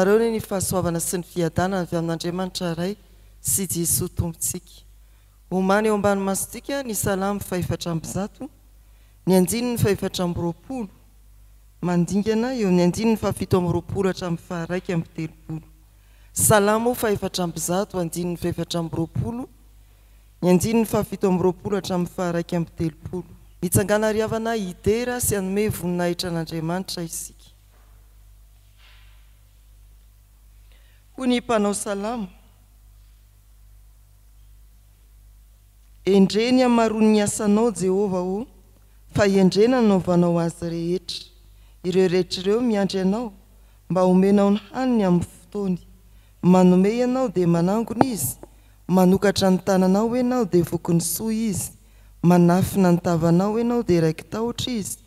Aminareo anie ny fahasoavana sy ny fiadanana avy amin'Andriamanitra Ray sy Jesoa Tompontsika. Omany eo ambany masontsika ny Salamo fahefatra amby zato, ny andininy fahefatra amby roapolo, mandingana eo amin'ny andininy fahafito amby roapolo hatramin'ny faha-31. Salamo fahefatra amby zato, andininy fahefatra amby roapolo, ny andininy fahafito amby roapolo hatramin'ny faha-31. Mitsangàna ry havana hidera sy hanome voninahitra an'Andriamanitra isika. Hoy ny mpanao salamo, Endrey ny hamaroan'ny asanao, Jehovah ô, fa endrey nanaovanao azy rehetra. Ireo rehetra ireo miandry Anao, mba homenao ny haniny amin'ny fotoany. Manome Ianao, dia manangona izy, manokatra ny tananao Ianao, dia voky ny soa izy. Manafina ny tavanao Ianao, dia raiki-tahotra izy.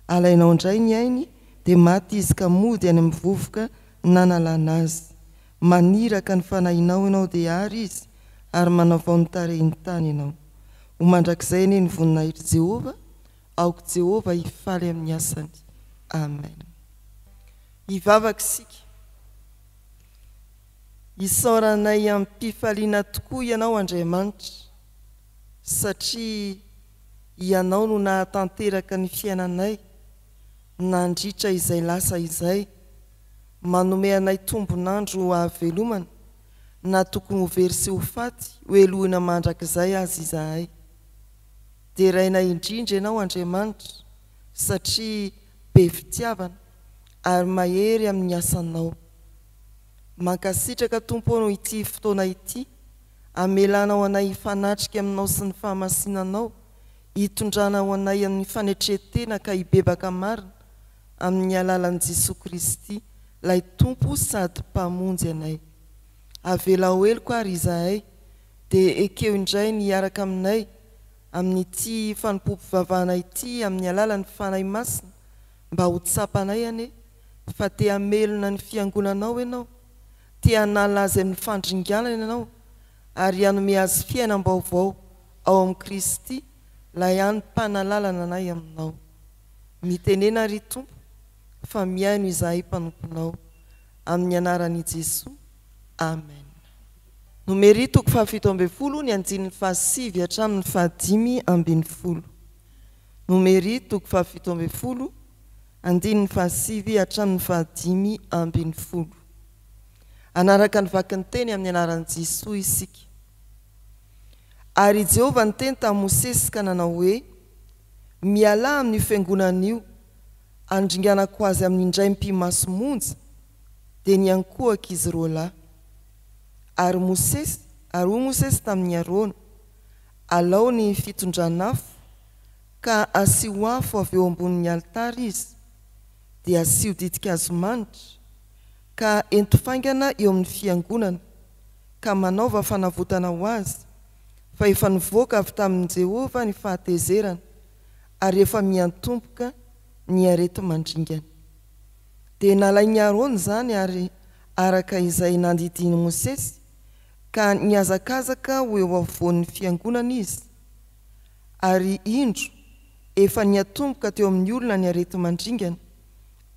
Alainao indray ny ainy, dia maty izy ka mody any amin'ny vovoka nanalana azy. Maniraka ny fanahinao Ianao dia àry izy, ary manavao ny tarehin'ny tany Ianao. Ho mandrakizay anie ny voninahitr'i Jehovah, aoka Jehovah hifaly amin'ny asany. Amen. Hivavaka isika. Isaoranay amim-pifaliana tokoa Ianao Andriamanitra, satria Ianao no nahatanteraka ny fiainanay nandritra izay lasa izay, manome anay tombon'andro hahavelomana, na tokony ho very sy ho faty hohelohina mandrakizay aza izahay. Deraina indrindra Ianao Andriamanitra satria be fitiavana ary mahery amin'ny asanao. Mankasitraka Tompo ô noho ity fotoana ity amelanao anay hifanatrika aminao sy ny fahamasinanao, hitondranao anay amin'ny fanetren-tena ka hibebaka marina amin'ny alalan'i Jesoa Kristy lay Tompo sady Mpamonjy anay. Avelao heloka ary izahay dia ekeo indray ny hiaraka aminay amin'ity fanompoam-pivavahana ity amin'ny alalan'ny Fanahy Masina mba ho tsapanay anie fa te hamelona ny Fiangonanao Ianao, te hanala azy amin'ny fandringanana Ianao ary hanome azy fiainam-baovao ao amin'i Kristy lay hany Mpanalalana anay Aminao. Mitenena ry Tompo fa mihaino izahay mpanomponao. Amin'ny anaran'i Jesoa. Amen. Nomery toko fahafito ambin'ny folo ny andininy fahasivy hatramin'ny fahadimy ambin'ny folo. Nomery toko fahafito ambin'ny folo, andininy fahasivy hatramin'ny fahadimy ambin'ny folo. Hanaraka ny vakin'ny teny amin'ny anaran'i Jesoa isika. Ary i Jehovah niteny tamin'i Mosesy ka nanao hoe, Mialà amin'io fiangonana io, handringanako azy amin'ny indray mipi-maso monja. Dia niankohoka izy roalahy. Ary Mosesy, ary hoy Mosesy tamin'i Arona, Alao ny fitondran'afo, ka asio afo avy eo ambonin'ny alitara izy, dia asio ditin-kazo manitra, ka ento faingana eo amin'ny fiangonana, ka manaova fanavotana ho azy, fa efa nivoaka avy tamin'i Jehovah ny fahatezerana, ary efa miantomboka ny areti-mandringana. Dia nalain'i Arona izany ary araka izay nandidian'i Mosesy, ka nihazakazaka ho eo afovoan'ny fiangonana izy, ary indro, efa niatomboka teo amin'ny olona ny areti-mandringana,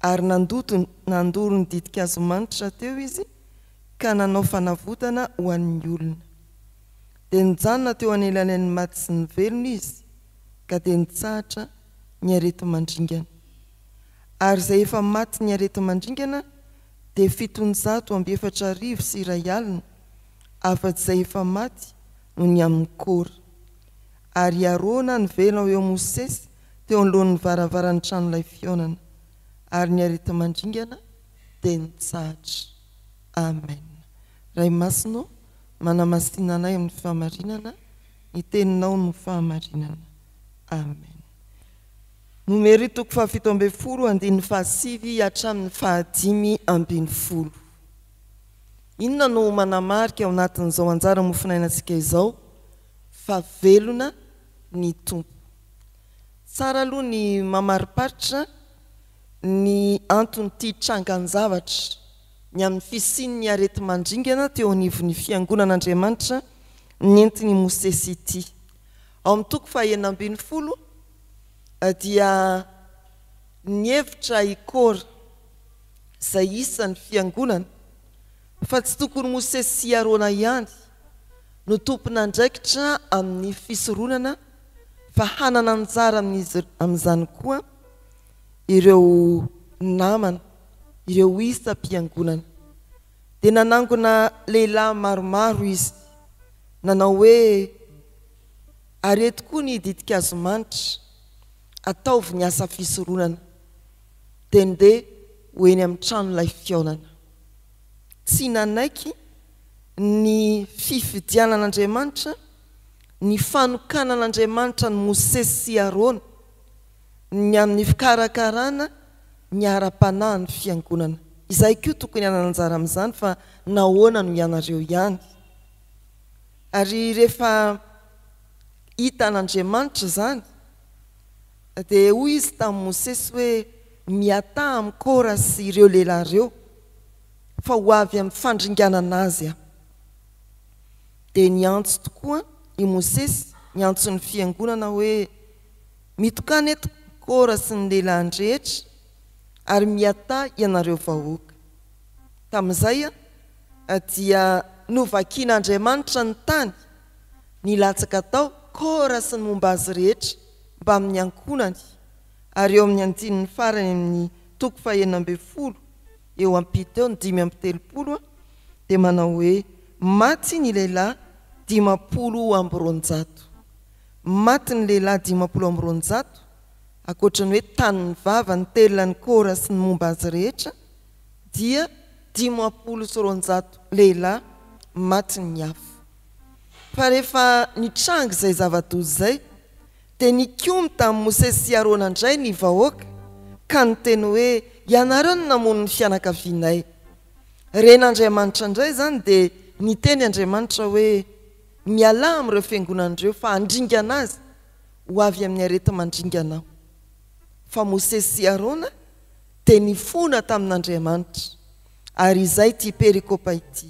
ary nandoto nandoro ny ditin-kazo manitra teo izy ka nanao fanavotana ho an'ny olona. Dia nijanona teo anelanelan'ny maty sy ny velona izy, ka dia nitsahatra ny areti-mandringana. Ary izay efa matin'ny areti-mandringana dia 4104, afa-tsy izay efa maty noho ny amin'i Kora. Ary i Arona niverina ho eo Mosesy teo anoloan'ny varavaran'ny tranolay fihaonana, ary ny areti-mandringana dia nitsahatra. Amen. Ray Masina ô, manamasina anay amin'ny fahamarinana, ny Teninao no fahamarinana. Amen. Nomery toko fahafito ambin'ny folo andininy fahasivy hatramin'ny fahadimy ambin'ny folo. Inona no manamarika ao anatin'izao anjara mofonainantsika izao fa velona ny Tompo? Tsara aloha ny mamariparitra ny anton'ity trangan-javatra ny amin'ny fisian'ny areti-mandringana teo anivon'ny Fiangonan'Andriamanitra nentin'i Mosesy ity. Ao amin'ny toko faha-16 dia nihevitra i Kora, izay isan'ny fiangonana. fa tsy tokony Mosesy sy Arona ihany no tompon'andraikitra amin'ny fisoronana fa hanana anjara amin'izany koa ireo namana, ireo isam-piangonana. Dia nanangona lehilahy maromaro izy, nanao hoe, Ary eto koa ny ditin-kazomanitra, ataovy ny asa fisoronana. Dia ndeha ho eny amin'ny tranolay fihaonana. Tsy nanaiky ny fifidianan'Andriamanitra, ny fanokanan'Andriamanitra an'i Mosesy sy Arona, ny amin'ny fikarakarana ny ara-panahin'ny fiangonana. Izahay koa tokony hanana anjara amin'izany fa nahoana no ianareo ihany? Ary rehefa hitan'Andriamanitra izany, dia hoy Izy tamin'i Mosesy hoe, Miataha amin'i Kora sy ireo lehilahy ireo, fa ho avy amin'ny fandringanana azy Aho. Dia niantso tokoa i Mosesy, niantso ny fiangonana hoe, Mitokàna eto Kora sy ny lehilahiny rehetra, ary miataha ianareo vahoaka. Tamin'izay dia novakian'Andriamanitra ny tany, nilatsaka tao Kora sy ny momba azy rehetra mbamin'ny ankohonany, ary eo amin'ny andininy farany amin'ny toko fahenina ambin'ny folo eo ampita eo ny 35 dia manao hoe, Maty ny lehilahy 250. Maty ny lehilahy 250, ankoatra ny hoe tanin'ny vava, ny telina, ny Kora sy ny momba azy rehetra, dia 250 lehilahy matin'ny afo. Fa rehefa nitranga izay zava-doza izay, dia nikomy tamin'i Mosesy sy Arona indray ny vahoaka, ka niteny hoe, Ianareo no namono ny fianakavianay. Ren'Andriamanitra indray izany, dia niteny Andriamanitra hoe, Mialà amin'ireo fiangonana ireo, fa handringana azy ho avy amin'ny areti-mandringana Aho. Fa Mosesy sy Arona dia nifona tamin'Andriamanitra. Ary izay ity perikopa ity.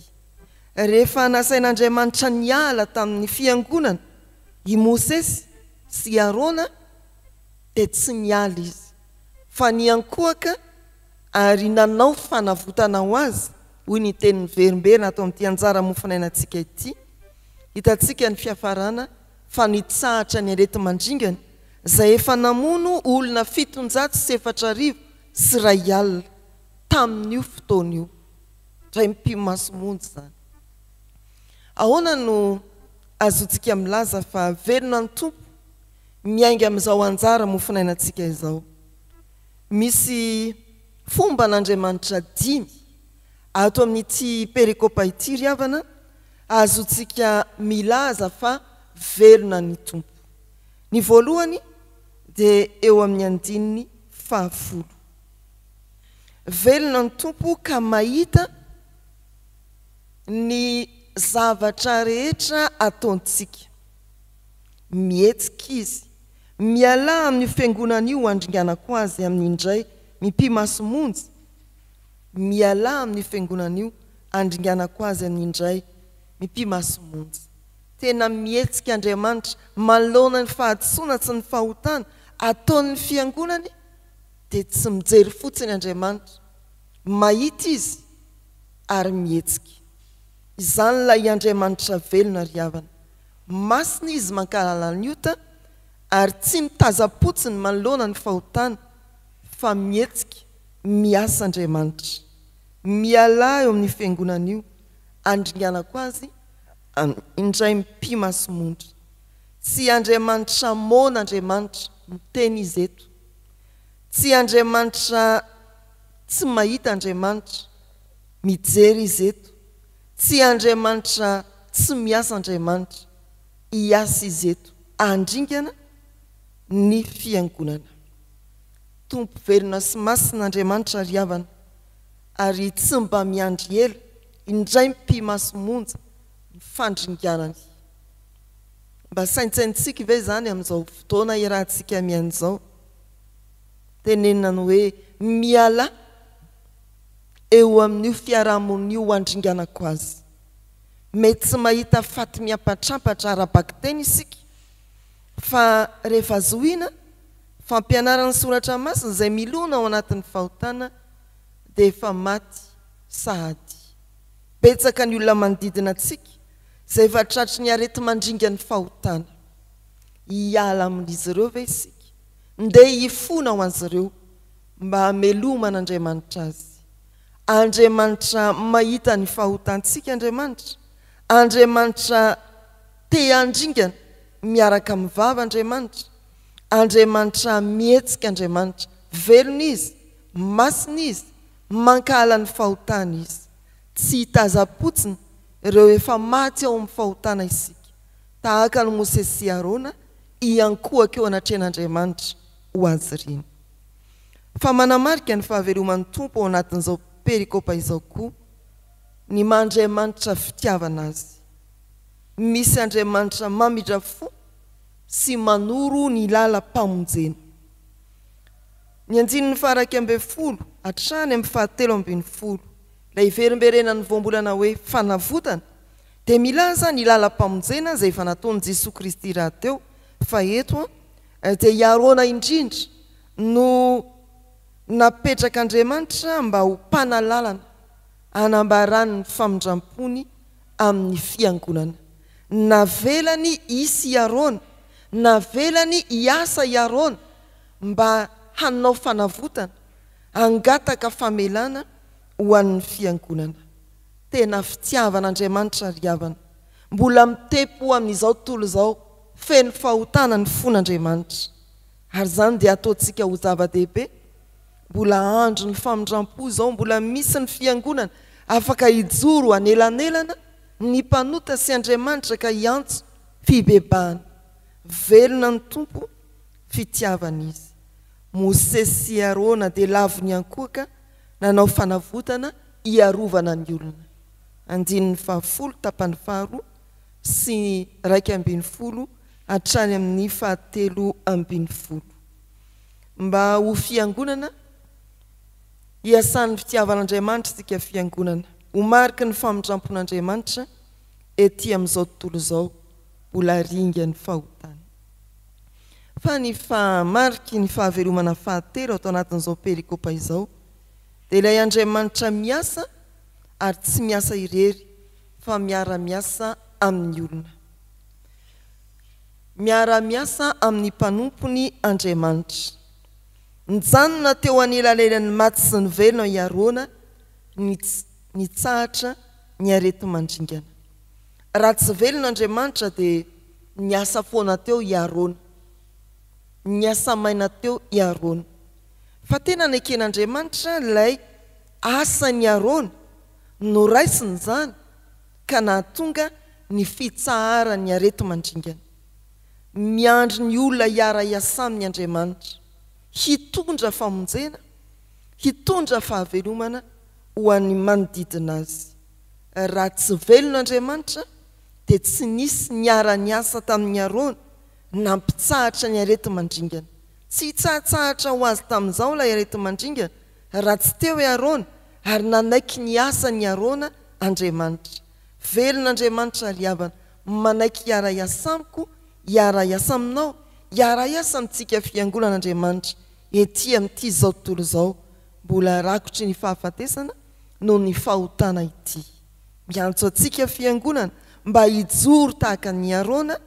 Rehefa nasain'Andriamanitra niala tamin'ny fiangonana i Mosesy sy Arona, dia tsy niala izy, fa niankohoka ary nanao fanavotana ho azy, hoy ny teny miverimberina ato amin'ity anjara mofonainantsika ity. Hitantsika ny fiafarana fa nitsahatra ny areti-mandringana izay efa namono olona 2107 tamin'io fotoana io. Indray mipi-maso monja izany. Ahoana no azontsika milaza fa velona ny Tompo miainga amin'izao anjara mofonainantsika izao? Misy fomban'Andriamanitra dimy ato amin'ity perikopa ity ry havana, ahazoantsika milaza fa velona ny Tompo. Ny voalohany dia eo amin'ny andininy fahafolo. Velona ny Tompo ka mahita ny zavatra rehetra ataontsika. Mihetsika Izy. Mialà amin'io fiangonana io handringanako azy amin'ny indray mipi-maso monja. Mialà amin'io fiangonana io handringanako azy amin'ny indray mipi-maso monja. Tena mihetsika Andriamanitra manoloana ny fahadisoana sy ny fahotana ataon'ny fiangonany dia tsy mijery fotsiny Andriamanitra, mahita Izy ary mihetsika. Izany ilay Andriamanitra velona ry havana. Masina Izy mankahala ny ota ary tsy mitazam-potsiny manoloana ny fahotana fa mihetsika, miasa Andriamanitra. Mialà eo amin'io fiangonana io, andringanako azy indray mipi-masomondry. Tsy Andriamanitra moana Andriamanitra, miteny Izy eto. Tsy Andriamanitra tsy mahita Andriamanitra, mijery Izy eto. Tsy Andriamanitra tsy miasa Andriamanitra, hiasa Izy eto, handringana ny Fiangonana. Tompo velona sy masina Andriamanitra ry havana, ary tsy mba miandry ela, indray mipi-maso monja ny fandringanany. Mba saintsainintsika ve izany amin'izao fotoana iarahantsika mihaino izao? Tenenina ny hoe mialà eo amin'io fiarahamonina io handringanako azy. Mety tsy mahita faty miampatrampatra ara-bakiteny isika, fa rehefa zohina, fampianaran'ny Soratra Masina izay milona ao anatin'ny fahotana dia efa maty sahady. Betsaka ny olona manodidina antsika izay efa tratry ny areti-mandringan'ny fahotana. Hiala amin'izy ireo ve isika? Ndeha hifona ho azy ireo mba hameloman'Andriamanitra azy. Andriamanitra mahita ny fahotantsika Andriamanitra. Andriamanitra te handringana miaraka amin'ny vava Andriamanitra. Andriamanitra mihetsika Andriamanitra. Velona Izy. Masina Izy. Mankahala ny fahotana Izy. Tsy hitazam-potsiny ireo efa maty ao amin'ny fahotana isika. Tahaka an'i Mosesy sy Arona, hiankohoka eo anatrehan'Andriamanitra ho azy ireny. Fa manamarika ny fahaveloman'ny Tompo ao anatin'izao perikopa izao koa ny maha Andriamanitra fitiavana Azy. Misy Andriamanitra mamindra fo sy manoro ny lalam-pamonjena. Ny andininy faha-11 hatrany amin'ny faha-13, ilay iverimberenan'ny voambolana hoe fanavotana, dia milaza ny lalam-pamonjena izay efa nataon'i Jesoa Kristy rahateo, fa eto dia i Arona indrindra no napetrak'Andriamanitra mba ho mpanalalana hanambarany ny famindram-pony amin'ny Fiangonana. Navelany hisy i Arona, navelany hiasa i Arona mba hanao fanavotana, hangataka famelana ho an'ny Fiangonana. Tena fitiavan'Andriamanitra ry havana. Mbola mitepo amin'izao tontolo izao feno fahotana ny fon'Andriamanitra. Ary izany dia ataontsika ho zava-dehibe. Mbola andron'ny famindram-po izao, mbola misy ny fiangonana afaka hijoro hanelanelana ny mpanota sy Andriamanitra ka hiantso fibebahana. Velona ny Tompo, fitiavana Izy. Mosesy sy Arona dia lavon'ny ankohoka nanao fanavotana hiarovana ny olona. Andininy fahafolo tapany faharoa sy 11 hatrany amin'ny fahatelo ambinifolo. Mba ho fiangonana hiasan'ny fitiavan'Andriamanitra isika fiangonana, ho mariky ny famindrampon'Andriamanitra ety amin'izao tontolo izao mbola ringan'ny fahotana. Fa ny mariky ny fahavelomana fahatelo ato anatin'izao perikopa izao dia ilay Andriamanitra miasa ary tsy miasa irery fa miara-miasa amin'ny olona. Miara-miasa amin'ny mpanompony Andriamanitra. Nijanona teo anelanelan'ny maty sy ny velona i Arona, nitsahatra ny areti-mandringana. Raha tsy velona Andriamanitra dia niasa foana teo i Arona. Niasa maina teo i Arona. Fa tena neken'Andriamanitra ilay asan'i Arona, noraisiny izany ka nahatonga ny fitsaharan'ny areti-mandringana. Miandry ny olona hiara-hiasa aminy Andriamanitra, hitondra famonjena, hitondra fahavelomana ho an'ny manodidina azy. Raha tsy velona Andriamanitra dia tsy nisy niara-niasa tamin'i Arona nampitsahatra ny areti-mandringana. Tsy hitsahatsahatra ho azy tamin'izao ilay areti-mandringana raha tsy teo i Arona, ary nanaiky ny asan'i Arona Andriamanitra. Velona Andriamanitra ry havana, manaiky hiara-hiasa amiko, hiara-hiasa aminao, hiara-hiasa amintsika fiangonana Andriamanitra ety amin'ity izao tontolo izao mbola rakotry ny fahafatesana noho ny fahotana ity. Miantso antsika fiangonana mba hijoro tahaka an'i Arona,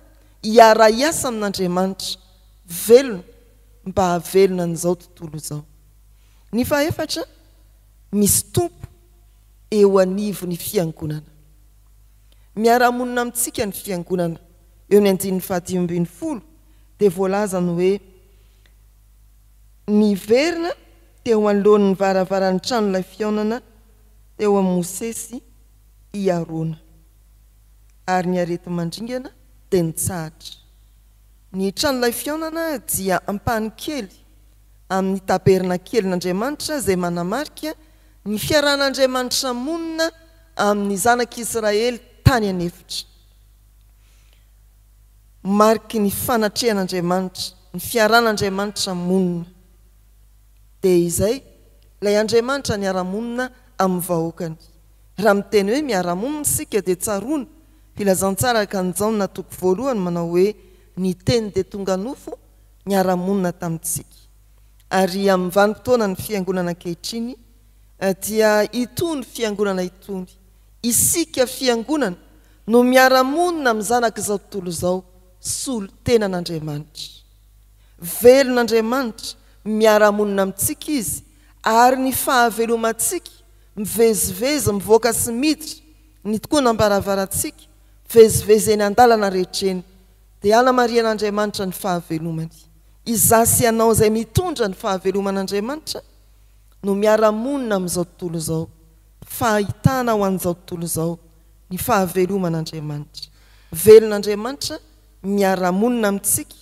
hiara-hiasa amin'Andriamanitra velona mba hahavelona an'izao tontolo izao. Ny fahefatra, misy Tompo eo anivon'ny fiangonana. Miara-monina amintsika ny fiangonana. Eo ny andininy fahadimy ambinifolo dia voalaza ny hoe, Niverina teo anoloan'ny varavaran'ny tranolay fihaonana teo amin'i Mosesy i Arona, ary ny areti-mandringana dia nitsahatra. Ny tranolay fihaonana dia ampahany kely amin'ny tabernakelin'Andriamanitra izay manamarika ny fiarahan'Andriamanitra monina amin'ny zanak'Israely tany an'efitra. Mariky ny fanatrehan'Andriamanitra, ny fiarahan'Andriamanitra monina. Dia izay, ilay Andriamanitra niara-monina amin'ny vahoakany. Raha miteny hoe miara-monina isika dia tsaroana, Filazantsara araka an'i Jaona toko voalohany manao hoe ny Teny dia tonga nofo niara-monina tamintsika. Ary amin'ny vanim-potoanan'ny Fiangonana ankehitriny dia itony Fiangonana itony. Isika Fiangonana no miara-monina amin'ny zanak'izao tontolo izao, solontenan'Andriamanitra. Velona Andriamanitra, miara-monina amintsika Izy, ary ny fahavelomantsika, mivezivezy, mivoaka sy miditra, ny tokonam-baravarantsika, mivezivezy eny an-dalana rehetra eny, dia anamarihan'Andriamanitra ny fahavelomany. Izaho sy ianao izay mitondra ny fahaveloman'Andriamanitra no miara-monina amin'izao tontolo izao, fahitana ho an'izao tontolo izao ny fahaveloman'Andriamanitra. Velona Andriamanitra miara-monina amintsika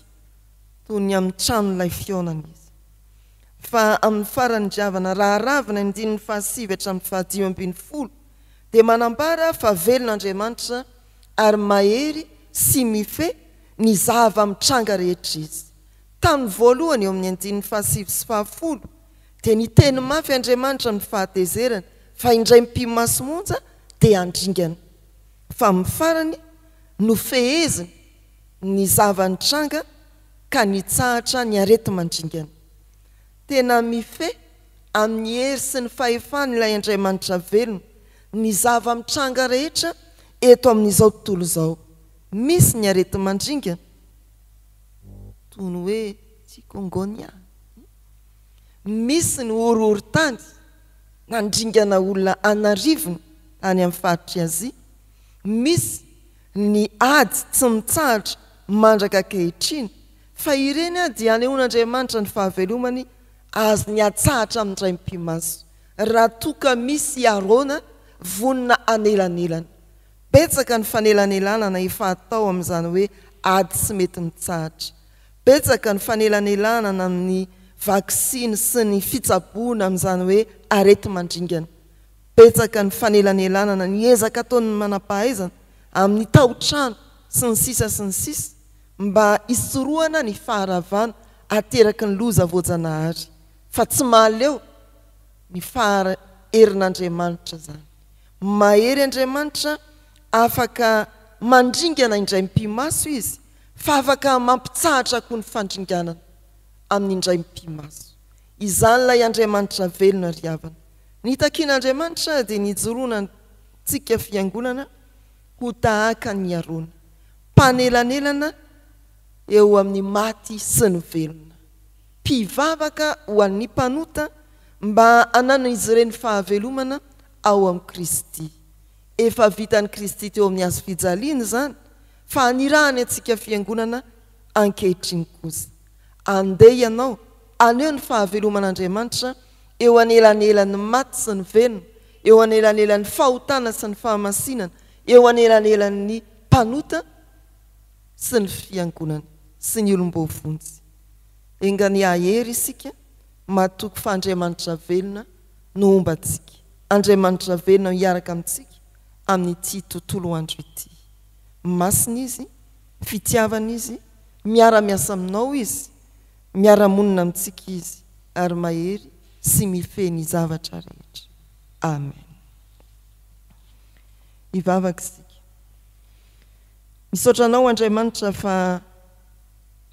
toy ny amin'ny tranolay fihaonana Izy. Fa amin'ny farany ry havana, raha aravina ny andininy fahasivy hatramin'ny fahadimy ambin'ny folo dia manambara fa velona Andriamanitra ary mahery sy mifehy ny zava-mitranga rehetra Izy. Tamin'ny voalohany eo amin'ny andininy fahasivy sy fahafolo dia niteny mafy Andriamanitra amin'ny fahatezerany fa indray mipi-maso monja dia handringana. Fa amin'ny farany nofeheziny ny zava-nitranga ka nitsahatra ny areti-mandringana. Tena mifehy amin'ny hery sy ny fahefany ilay Andriamanitra velona ny zava-mitranga rehetra eto amin'izao tontolo izao. Misy ny areti-mandringana toy ny hoe chikungunya. Misy ny horohorontany nandringana olona an'arivony tany amin'ny faritr'i Azia. Misy ny ady tsy mitsahatra mandraka ankehitriny, fa ireny dia anehoan'Andriamanitra ny fahavelomany azony atsahatra amin'ny raim-pimaso, raha toa ka misy i Arona vonona hanelanelana. Betsaka ny fanelanelanana efa atao amin'izany hoe ady tsy mety mitsahatra. Betsaka ny fanelanelanana amin'ny vaksiny sy ny fitsaboana amin'izany hoe areti-mandringana. Betsaka ny fanelanelanana, ny ezaka ataon'ny manam-pahaizana amin'ny tao-trano, sy ny sisa sy ny sisa mba hisorohana ny faharavana ateraky ny loza voajanahary, fa tsy mahaleo ny faherin'Andriamanitra izany. Mahery Andriamanitra, afaka mandringana indray mipi-maso Izy, fa afaka mampitsahatra koa ny fandringanana amin'ny indray mipi-maso. Izany ilay Andriamanitra velona ry havana. Ny takian'Andriamanitra dia ny hijoroanantsika fiangonana ho tahaka an'i Arona, mpanelanelana eo amin'ny maty sy ny velona, mpivavaka ho an'ny mpanota mba hananan'izy ireny fahavelomana ao amin'i Kristy. Efa vitan'i Kristy teo amin'ny hazo fijaliana izany fa anirahany antsika fiangonana ankehitriny kosa. Andeha ianao haneho ny fahaveloman'Andriamanitra eo anelanelan'ny maty sy ny velona, eo anelanelan'ny fahotana sy ny fahamasinana, eo anelanelan'ny mpanota sy ny fiangonana sy ny olom-boavonjy. Enganie hahery isika matoky fa Andriamanitra velona no homba antsika. Andriamanitra velona no hiaraka amintsika amin'ity tontolo andro ity. Masina Izy, fitiavana Izy, miara-miasa aminao Izy, miara-monina amintsika Izy ary mahery sy mifehy ny zavatra rehetra. Amen. Hivavaka isika. Misaotra Anao Andriamanitra fa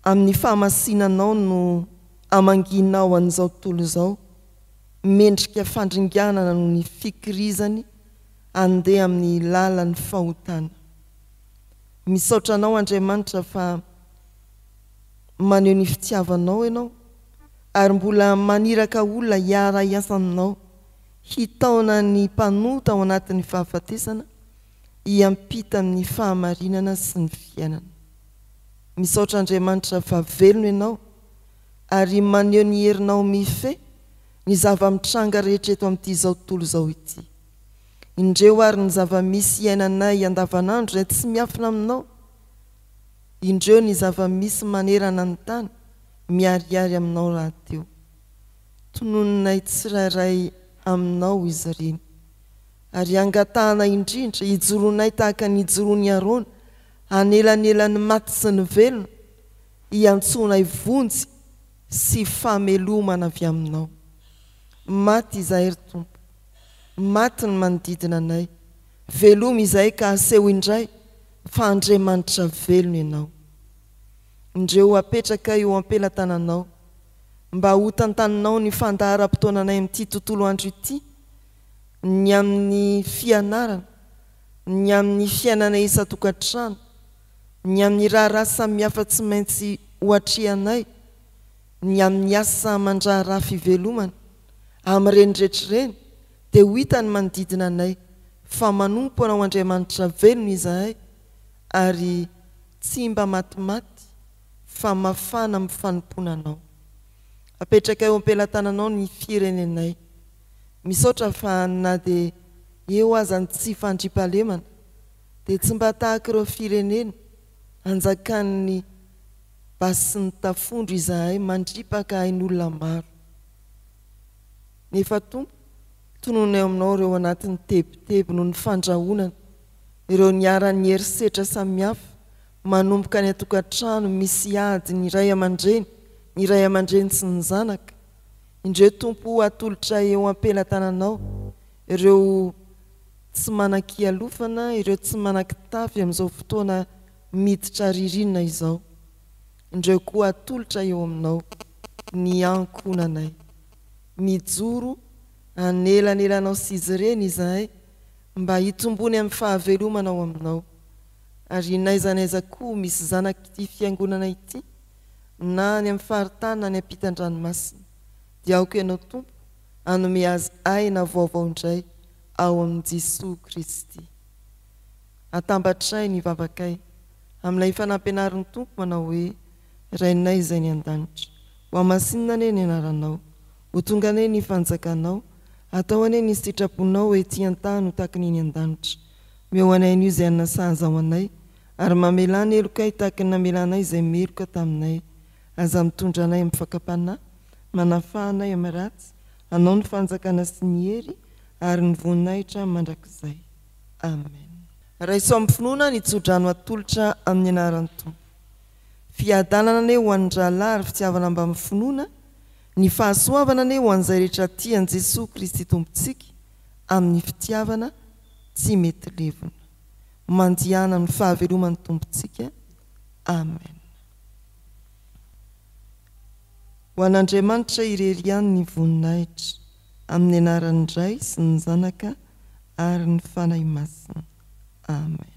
amin'ny fahamasinanao no amangianao an'izao tontolo izao, mendrika fandringanana noho ny fikirizany handeha amin'ny lalan'ny fahotana. Misaotra Anao Andriamanitra fa maneho ny fitiavanao Ianao ary mbola maniraka olona hiara-hiasa aminao hitaona ny mpanota ao anatin'ny fahafatesana hiampita amin'ny fahamarinana sy ny fiainana. Misaotra Andriamanitra fa velona Ianao ary maneho ny herinao mifehy ny zava-mitranga rehetra eto amin'ity izao tontolo izao ity. Indreo ary ny zava-misy iainanay andavanandro izay tsy miafina aminao. Indreo ny zava-misy manerana ny tany miharihary aminao rahateo. Tononinay tsirairay aminao izy ireny. Ary angatahana indrindra hijoroanay tahaka ny nijoroan'i Arona hanelanelan'ny maty sy ny velona, hiantsoanay vonjy sy famelomana avy aminao. Maty izahay ry Tompo. Maty ny manodidina anay. Velomy izahay ka aseho indray fa Andriamanitra velona Ianao. Indreo apetrakay eo am-pelatananao mba hotantaninao ny fandaharam-potoananay amin'ity tontolo andro ity, ny amin'ny fianarana. ny amin'ny fiainanay isan-tokantrano, ny amin'ny raharaha samihafa tsy maintsy ho atrehanay, ny amin'ny asa aman-draharaha fivelomana, amin'ireny rehetra ireny dia ho hitan'ny manodidina anay fa manompo Anao Andriamanitra velona izahay ary tsy mba matimaty fa mafana amin'ny fanompoana Anao. Apetrakay eo am-pelatananao ny firenenay. Misaotra fa na dia eo aza ny tsy fandriampahalemana dia tsy mba tahaka ireo firenena anjakan'ny basy sy ny tafondro izahay mandripaka ain'olona maro. Nefa Tompo, tononay aminao ireo anatin'ny tebiteby noho ny fandrahonana, ireo niharan'ny herisetra samihafa manomboka any an-tokantrano misy ady ny ray aman-dreny, ny ray aman-dreny sy ny zanaka. Indreo Tompo o atolotray eo am-pelatananao ireo tsy manan-kialofana, ireo tsy manan-kitafy amin'izao fotoana miditra ririnina izao. Indreo koa atolotra eo aminao ny ankohonanay. Mijoro anelanelanao sy izy ireny izahay mba hitombony amin'ny fahavelomana ao aminao. Ary n'aiza n'aiza koa misy zanak'ity fiangonana ity, na any amin'ny faritany na any ampitan-dranomasina, dia aoka Ianao Tompo hanome azy aina vaovao indray ao amin'i Jesoa Kristy. Atambatray ny vavakay amin'ilay efa nampianarin'ny Tompo manao hoe, Rainay izay any an-danitra, ho hamasinina anie ny anaranao, ho tonga anie ny fanjakanao, atao anie ny sitraponao ety an-tany ho tahaka ny eny an-danitra. Omeo anay anio izay hanina sahaza ho anay, ary mamelà ny helokay tahaka ny namelanay izay meloka taminay. Aza mitondra anay amin'ny fakam-panahy, manafaha anay amin'ny ratsy, Anao ny fanjakana sy ny hery ary ny voninahitra mandrakizay. Amen. Raiso amin'ny finoana ny tsodrano atolotra amin'ny anaran'ny Tompo. Fiadanana anie ho an'ny rahalahy ary fitiavana mbamin'ny finoana, ny fahasoavana anie ho an'izay rehetra tia an'i Jesoa Kristy Tompontsika amin'ny fitiavana tsy mety levona. Mandihana amin'ny fahaveloman'ny Tompontsika. Amen. Ho an'Andriamanitra irery ihany ny voninahitra, amin'ny anaran'ny Ray sy ny Zanaka ary ny Fanahy Masina. Amen.